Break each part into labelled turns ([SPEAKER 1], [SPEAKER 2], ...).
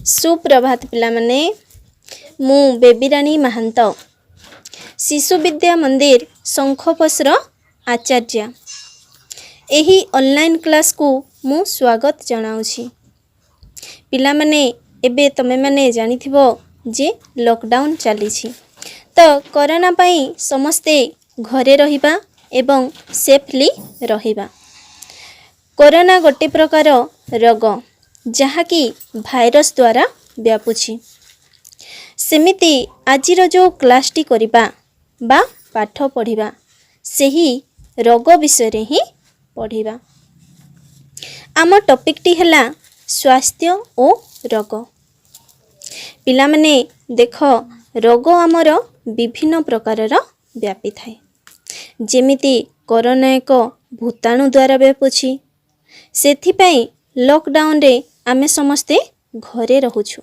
[SPEAKER 1] ସୁପ୍ରଭାତ ପିଲାମାନେ। ମୁଁ ବେବିରାଣୀ ମହାନ୍ତ, ଶିଶୁ ବିଦ୍ୟା ମନ୍ଦିର ଶଙ୍ଖପସର ଆଚାର୍ଯ୍ୟା। ଏହି ଅନଲାଇନ୍ କ୍ଲାସ୍କୁ ମୁଁ ସ୍ୱାଗତ ଜଣାଉଛି। ପିଲାମାନେ, ଏବେ ତୁମେମାନେ ଜାଣିଥିବ ଯେ ଲକଡାଉନ୍ ଚାଲିଛି, ତ କରୋନା ପାଇଁ ସମସ୍ତେ ଘରେ ରହିବା ଏବଂ ସେଫଲି ରହିବା। କରୋନା ଗୋଟେ ପ୍ରକାର ରୋଗ, ଯାହାକି ଭାଇରସ୍ ଦ୍ୱାରା ବ୍ୟାପୁଛି। ସେମିତି ଆଜିର ଯେଉଁ କ୍ଲାସ୍ଟି କରିବା ବା ପାଠ ପଢ଼ିବା, ସେହି ରୋଗ ବିଷୟରେ ହିଁ ପଢ଼ିବା। ଆମ ଟପିକ୍ଟି ହେଲା ସ୍ୱାସ୍ଥ୍ୟ ଓ ରୋଗ। ପିଲାମାନେ ଦେଖ, ରୋଗ ଆମର ବିଭିନ୍ନ ପ୍ରକାରର ବ୍ୟାପିଥାଏ। ଯେମିତି କରୋନା ଏକ ଭୂତାଣୁ ଦ୍ୱାରା ବ୍ୟାପୁଛି, ସେଥିପାଇଁ ଲକଡାଉନରେ ଆମେ ସମସ୍ତେ ଘରେ ରହୁଛୁ।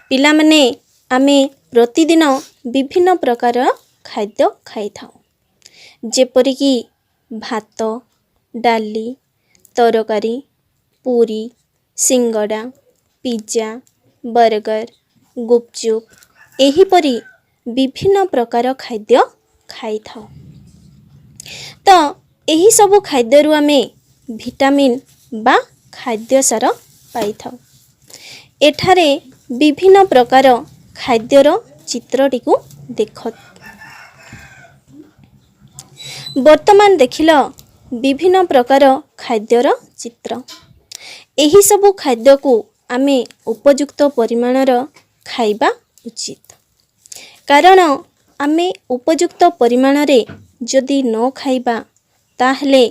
[SPEAKER 1] ପିଲାମାନେ, ଆମେ ପ୍ରତିଦିନ ବିଭିନ୍ନ ପ୍ରକାର ଖାଦ୍ୟ ଖାଇଥାଉ, ଯେପରିକି ଭାତ, ଡାଲି, ତରକାରୀ, ପୁରୀ, ସିଙ୍ଗଡ଼ା, ପିଜ୍ଜା, ବର୍ଗର, ଗୁପଚୁପ୍, ଏହିପରି ବିଭିନ୍ନ ପ୍ରକାର ଖାଦ୍ୟ ଖାଇଥାଉ। ତ ଏହିସବୁ ଖାଦ୍ୟରୁ ଆମେ ଭିଟାମିନ୍ ବା ଖାଦ୍ୟସାର ପାଇଥାଉ। ଏଠାରେ ବିଭିନ୍ନ ପ୍ରକାର ଖାଦ୍ୟର ଚିତ୍ରଟିକୁ ଦେଖ। ବର୍ତ୍ତମାନ ଦେଖିଲ ବିଭିନ୍ନ ପ୍ରକାର ଖାଦ୍ୟର ଚିତ୍ର। ଏହିସବୁ ଖାଦ୍ୟକୁ ଆମେ ଉପଯୁକ୍ତ ପରିମାଣର ଖାଇବା ଉଚିତ, କାରଣ ଆମେ ଉପଯୁକ୍ତ ପରିମାଣରେ ଯଦି ନ ଖାଇବା, ତାହେଲେ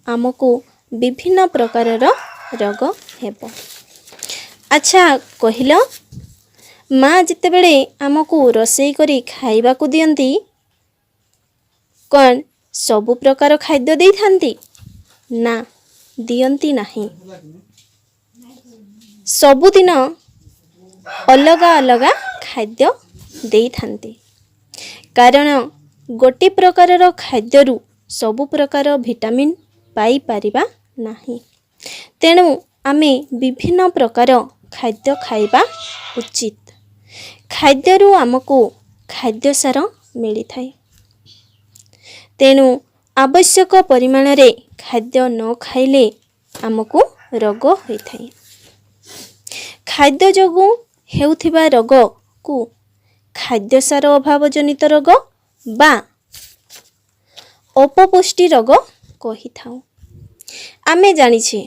[SPEAKER 1] ଆମକୁ ବିଭିନ୍ନ ପ୍ରକାରର ରୋଗ ହେବ। ଆଚ୍ଛା କହିଲ, ମା ଯେତେବେଳେ ଆମକୁ ରୋଷେଇ କରି ଖାଇବାକୁ ଦିଅନ୍ତି, କ'ଣ ସବୁ ପ୍ରକାର ଖାଦ୍ୟ ଦେଇଥାନ୍ତି? ନା, ଦିଅନ୍ତି ନାହିଁ। ସବୁଦିନ ଅଲଗା ଅଲଗା ଖାଦ୍ୟ ଦେଇଥାନ୍ତି, କାରଣ ଗୋଟେ ପ୍ରକାରର ଖାଦ୍ୟରୁ ସବୁ ପ୍ରକାର ଭିଟାମିନ୍ ପାଇପାରିବା ନାହିଁ। ତେଣୁ ଆମେ ବିଭିନ୍ନ ପ୍ରକାର ଖାଦ୍ୟ ଖାଇବା ଉଚିତ। ଖାଦ୍ୟରୁ ଆମକୁ ଖାଦ୍ୟସାର ମିଳିଥାଏ। ତେଣୁ ଆବଶ୍ୟକ ପରିମାଣରେ ଖାଦ୍ୟ ନ ଖାଇଲେ ଆମକୁ ରୋଗ ହୋଇଥାଏ। ଖାଦ୍ୟ ଯୋଗୁଁ ହେଉଥିବା ରୋଗକୁ ଖାଦ୍ୟସାର ଅଭାବ ଜନିତ ରୋଗ ବା ଅପପୁଷ୍ଟି ରୋଗ କହିଥାଉ। ଆମେ ଜାଣିଛେ,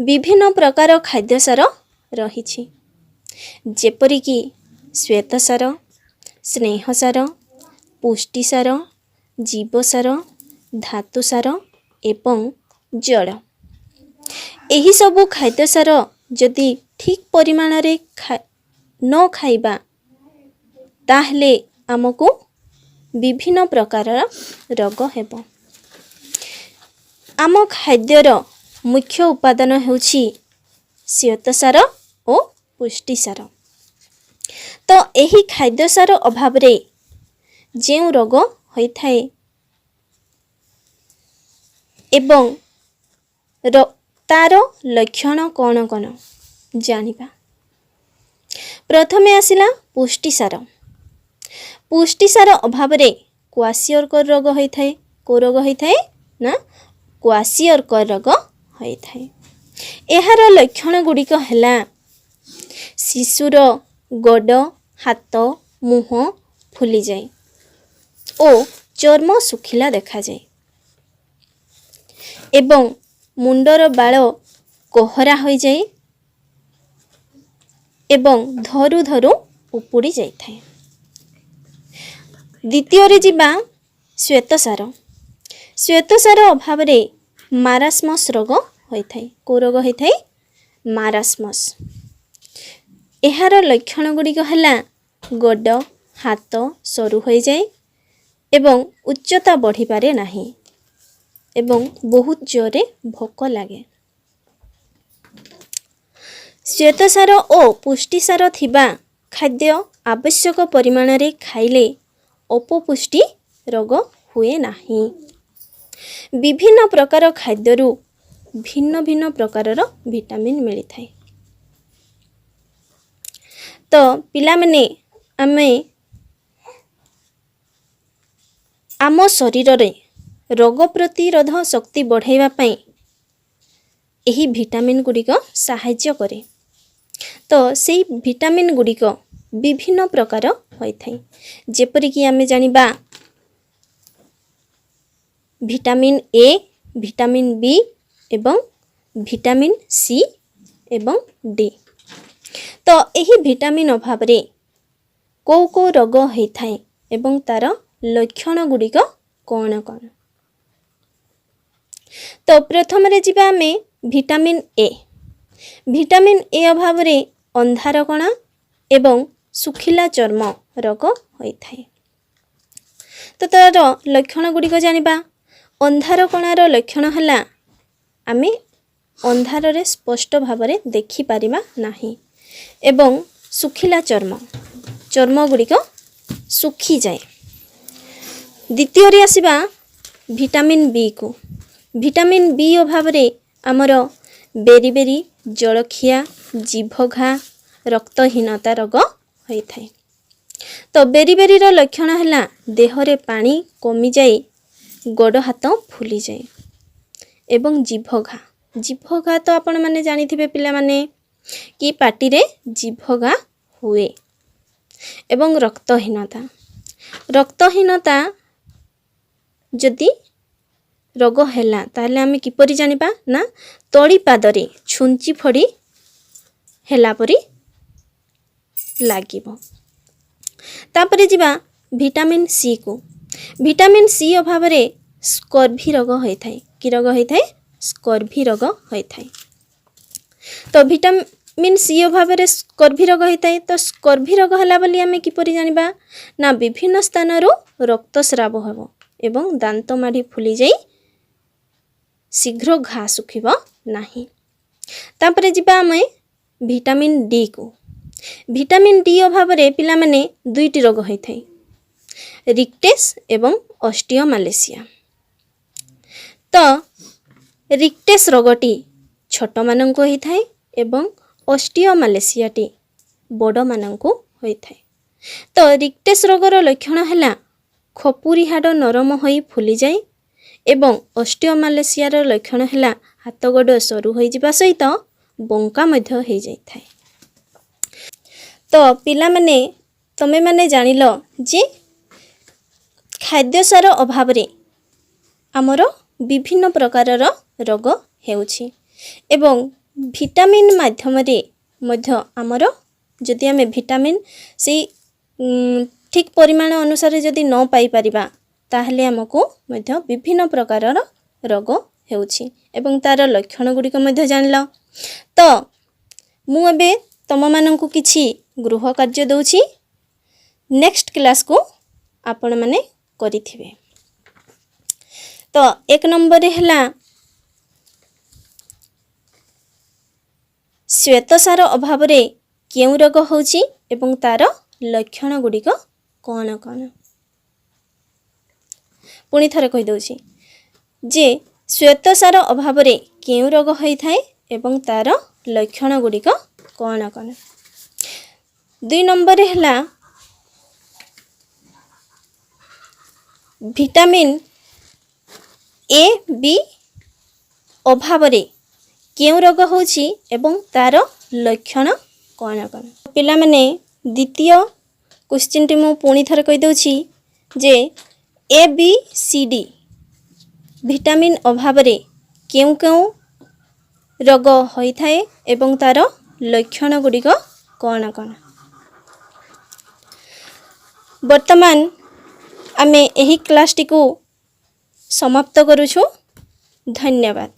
[SPEAKER 1] ବିଭିନ୍ନ ପ୍ରକାର ଖାଦ୍ୟସାର ରହିଛି, ଯେପରିକି ଶ୍ୱେତସାର, ସ୍ନେହସାର, ପୁଷ୍ଟିସାର, ଜୀବସାର, ଧାତୁସାର ଏବଂ ଜଳ। ଏହିସବୁ ଖାଦ୍ୟସାର ଯଦି ଠିକ୍ ପରିମାଣରେ ନ ଖାଇବା, ତାହେଲେ ଆମକୁ ବିଭିନ୍ନ ପ୍ରକାରର ରୋଗ ହେବ। ଆମ ଖାଦ୍ୟର ମୁଖ୍ୟ ଉପାଦାନ ହେଉଛି ଶ୍ୱେତସାର ଓ ପୁଷ୍ଟିସାର। ତ ଏହି ଖାଦ୍ୟସାର ଅଭାବରେ ଯେଉଁ ରୋଗ ହୋଇଥାଏ ଏବଂ ତାର ଲକ୍ଷଣ କ'ଣ କ'ଣ ଜାଣିବା। ପ୍ରଥମେ ଆସିଲା ପୁଷ୍ଟିସାର। ପୁଷ୍ଟିସାର ଅଭାବରେ କ୍ୱାସିଓରକର ରୋଗ ହୋଇଥାଏ। କେଉଁ ରୋଗ ହୋଇଥାଏ ନା କ୍ୱାସିଓରକର ରୋଗ ହୋଇଥାଏ। ଏହାର ଲକ୍ଷଣ ଗୁଡ଼ିକ ହେଲା, ଶିଶୁର ଗୋଡ଼, ହାତ, ମୁହଁ ଫୁଲିଯାଏ ଓ ଚର୍ମ ଶୁଖିଲା ଦେଖାଯାଏ ଏବଂ ମୁଣ୍ଡର ବାଳ କୋହରା ହୋଇଯାଏ ଏବଂ ଧରୁ ଧରୁ ଉପୁଡ଼ି ଯାଇଥାଏ। ଦ୍ୱିତୀୟରେ ଯିବା ଶ୍ୱେତସାର। ଶ୍ୱେତସାର ଅଭାବରେ ମାରାସ୍ମସ୍ ରୋଗ ହୋଇଥାଏ। କେଉଁ ରୋଗ ହୋଇଥାଏ? ମାରାସ୍ମସ୍। ଏହାର ଲକ୍ଷଣ ଗୁଡ଼ିକ ହେଲା, ଗୋଡ଼, ହାତ ସରୁ ହୋଇଯାଏ ଏବଂ ଉଚ୍ଚତା ବଢ଼ିପାରେ ନାହିଁ ଏବଂ ବହୁତ ଜୋରରେ ଭୋକ ଲାଗେ। ଶ୍ୱେତସାର ଓ ପୁଷ୍ଟିସାର ଥିବା ଖାଦ୍ୟ ଆବଶ୍ୟକ ପରିମାଣରେ ଖାଇଲେ ଅପପୁଷ୍ଟି ରୋଗ ହୁଏ ନାହିଁ। ବିଭିନ୍ନ ପ୍ରକାର ଖାଦ୍ୟରୁ ଭିନ୍ନ ଭିନ୍ନ ପ୍ରକାରର ଭିଟାମିନ୍ ମିଳିଥାଏ। ତ ପିଲାମାନେ, ଆମେ ଆମ ଶରୀରରେ ରୋଗ ପ୍ରତିରୋଧ ଶକ୍ତି ବଢ଼ାଇବା ପାଇଁ ଏହି ଭିଟାମିନ୍ ଗୁଡ଼ିକ ସାହାଯ୍ୟ କରେ। ତ ସେଇ ଭିଟାମିନ୍ ଗୁଡ଼ିକ ବିଭିନ୍ନ ପ୍ରକାର ହୋଇଥାଏ, ଯେପରିକି ଆମେ ଜାଣିବା ଭିଟାମିନ୍ ଏ, ଭିଟାମିନ୍ ବି ଏବଂ ଭିଟାମିନ୍ ସି ଏବଂ ଡି। ତ ଏହି ଭିଟାମିନ୍ ଅଭାବରେ କେଉଁ କେଉଁ ରୋଗ ହୋଇଥାଏ ଏବଂ ତା'ର ଲକ୍ଷଣ ଗୁଡ଼ିକ କ'ଣ କ'ଣ? ତ ପ୍ରଥମରେ ଯିବା ଆମେ ଭିଟାମିନ୍ ଏ। ଭିଟାମିନ୍ ଏ ଅଭାବରେ ଅନ୍ଧାରକଣା ଏବଂ ଶୁଖିଲା ଚର୍ମ ରୋଗ ହୋଇଥାଏ। ତ ତା'ର ଲକ୍ଷଣ ଗୁଡ଼ିକ ଜାଣିବା। ଅନ୍ଧାରକଣାର ଲକ୍ଷଣ ହେଲା ଆମେ ଅନ୍ଧାରରେ ସ୍ପଷ୍ଟ ଭାବରେ ଦେଖିପାରିବା ନାହିଁ ଏବଂ ଶୁଖିଲା ଚର୍ମ, ଚର୍ମ ଗୁଡ଼ିକ ଶୁଖିଯାଏ। ଦ୍ୱିତୀୟରେ ଆସିବା ଭିଟାମିନ୍ ବିକୁ। ଭିଟାମିନ୍ ବି ଅଭାବରେ ଆମର ବେରି ବେରି, ଜଳଖିଆ, ଜିଭ ଘା, ରକ୍ତହୀନତା ରୋଗ ହୋଇଥାଏ। ତ ବେରିବେରିର ଲକ୍ଷଣ ହେଲା ଦେହରେ ପାଣି କମିଯାଇ ଗୋଡ଼ ହାତ ଫୁଲିଯାଏ ଏବଂ ଜିଭ ଘା। ଜିଭ ଘା ତ ଆପଣମାନେ ଜାଣିଥିବେ ପିଲାମାନେ କି ପାଟିରେ ଜିଭ ଘା ହୁଏ। ଏବଂ ରକ୍ତହୀନତା। ରକ୍ତହୀନତା ଯଦି ରୋଗ ହେଲା, ତାହେଲେ ଆମେ କିପରି ଜାଣିବା ନା ତଳିପାଦରେ ଛୁଞ୍ଚି ଫୋଡ଼ି ହେଲା ପରି ଲାଗିବ। ତାପରେ ଯିବା ଭିଟାମିନ୍ ସିକୁ। ଭିଟାମିନ୍ ସି ଅଭାବରେ ସ୍କର୍ଭି ରୋଗ ହୋଇଥାଏ। କି ରୋଗ ହୋଇଥାଏ? ସ୍କର୍ଭି ରୋଗ ହୋଇଥାଏ। ତ ଭିଟାମିନ୍ ସି ଅଭାବରେ ସ୍କର୍ଭି ରୋଗ ହୋଇଥାଏ। ତ ସ୍କର୍ଭି ରୋଗ ହେଲା ବୋଲି ଆମେ କିପରି ଜାଣିବା ନା ବିଭିନ୍ନ ସ୍ଥାନରୁ ରକ୍ତସ୍ରାବ ହେବ ଏବଂ ଦାନ୍ତ ମାଢ଼ି ଫୁଲିଯାଇ ଶୀଘ୍ର ଘା ଶୁଖିବ ନାହିଁ। ତାପରେ ଯିବା ଆମେ ଭିଟାମିନ୍ ଡିକୁ। ଭିଟାମିନ୍ ଡି ଅଭାବରେ ପିଲାମାନେ ଦୁଇଟି ରୋଗ ହୋଇଥାଏ, ରିକେଟ୍ସ ଏବଂ ଅଷ୍ଟିଓମାଲେସିଆ। ତ ରିକେଟ୍ସ ରୋଗଟି ଛୋଟମାନଙ୍କୁ ହୋଇଥାଏ ଏବଂ ଅଷ୍ଟିଓମାଲେସିଆଟି ବଡ଼ମାନଙ୍କୁ ହୋଇଥାଏ। ତ ରିକେଟ୍ସ ରୋଗର ଲକ୍ଷଣ ହେଲା ଖପୁରି ହାଡ଼ ନରମ ହୋଇ ଫୁଲିଯାଏ ଏବଂ ଅଷ୍ଟିଓମାଲେସିଆର ଲକ୍ଷଣ ହେଲା ହାତ ଗୋଡ଼ ସରୁ ହୋଇଯିବା ସହିତ ବଙ୍କା ମଧ୍ୟ ହୋଇଯାଇଥାଏ। ତ ପିଲାମାନେ, ତମେମାନେ ଜାଣିଲ ଯେ ଖାଦ୍ୟସାର ଅଭାବରେ ଆମର ବିଭିନ୍ନ ପ୍ରକାରର ରୋଗ ହେଉଛି ଏବଂ ଭିଟାମିନ୍ ମାଧ୍ୟମରେ ମଧ୍ୟ ଆମର ଯଦି ଆମେ ଭିଟାମିନ୍ ସେଇ ଠିକ୍ ପରିମାଣ ଅନୁସାରେ ଯଦି ନ ପାଇପାରିବା, ତାହେଲେ ଆମକୁ ମଧ୍ୟ ବିଭିନ୍ନ ପ୍ରକାରର ରୋଗ ହେଉଛି ଏବଂ ତା'ର ଲକ୍ଷଣ ଗୁଡ଼ିକ ମଧ୍ୟ ଜାଣିଲ। ତ ମୁଁ ଏବେ ତୁମମାନଙ୍କୁ କିଛି ଗୃହ କାର୍ଯ୍ୟ ଦେଉଛି, ନେକ୍ସଟ କ୍ଲାସ୍କୁ ଆପଣମାନେ କରିଥିବେ। ତ 1 ନମ୍ବରରେ ହେଲା ଶ୍ୱେତସାର ଅଭାବରେ କେଉଁ ରୋଗ ହେଉଛି ଏବଂ ତା'ର ଲକ୍ଷଣ ଗୁଡ଼ିକ କ'ଣ କ'ଣ? ପୁଣି ଥରେ କହିଦେଉଛି ଯେ ଶ୍ୱେତସାର ଅଭାବରେ କେଉଁ ରୋଗ ହୋଇଥାଏ ଏବଂ ତା'ର ଲକ୍ଷଣ ଗୁଡ଼ିକ କ'ଣ କ'ଣ? 2 ନମ୍ବରରେ ହେଲା ଭିଟାମିନ୍ ଏ, ବି ଅଭାବରେ କେଉଁ ରୋଗ ହେଉଛି ଏବଂ ତା'ର ଲକ୍ଷଣ କ'ଣ କ'ଣ? ପିଲାମାନେ, ଦ୍ୱିତୀୟ କ୍ୱେଶ୍ଚିନ୍ଟି ମୁଁ ପୁଣି ଥରେ କହିଦେଉଛି ଯେ ଏ, ବି, ସି, ଡି ଭିଟାମିନ୍ ଅଭାବରେ କେଉଁ କେଉଁ ରୋଗ ହୋଇଥାଏ ଏବଂ ତା'ର ଲକ୍ଷଣ ଗୁଡ଼ିକ କ'ଣ କ'ଣ? ବର୍ତ୍ତମାନ ଆମେ ଏହି କ୍ଲାସ୍ଟିକୁ ସମାପ୍ତ କରୁଛୁ। ଧନ୍ୟବାଦ।